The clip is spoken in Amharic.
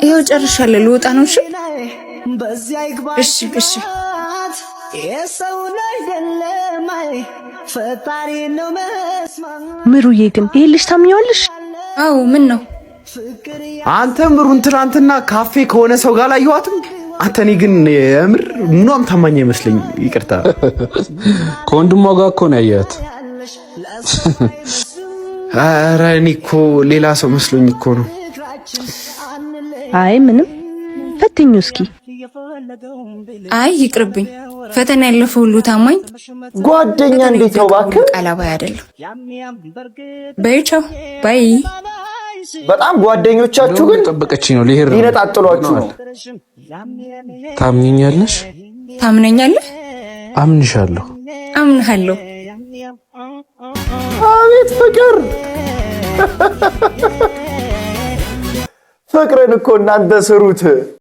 ይኸው ጨርሻለሁ። ልወጣ ነው። እሺ እሺ እሺ። ምሩዬ ግን ይሄ ልጅ ታምኚዋለሽ? አዎ። ምን ነው? አንተ ምሩን ትናንትና ካፌ ከሆነ ሰው ጋር አላየኋትም? አንተ እኔ ግን የምር ምኗም ታማኝ አይመስለኝ። ይቅርታ። ከወንድሟ ጋር እኮ ነው ያየኋት። ኧረ እኔ እኮ ሌላ ሰው መስሎኝ እኮ ነው። አይ ምንም፣ ፈትኙ እስኪ። አይ ይቅርብኝ። ፈተና ያለፈ ሁሉ ታማኝ ጓደኛ እንዴት ነው እባክህ? ቃላባይ አይደለም። በይ ቻው bye። በጣም ጓደኞቻችሁ ግን ጠበቀችኝ ነው ልሄድ ነው። ሊነጣጥሏችሁ ነው። ታምኚኛለሽ? ታምነኛለህ? አምንሻለሁ። አምንሃለሁ። አቤት ፍቅር! ፍቅርን እኮ እናንተ ስሩት።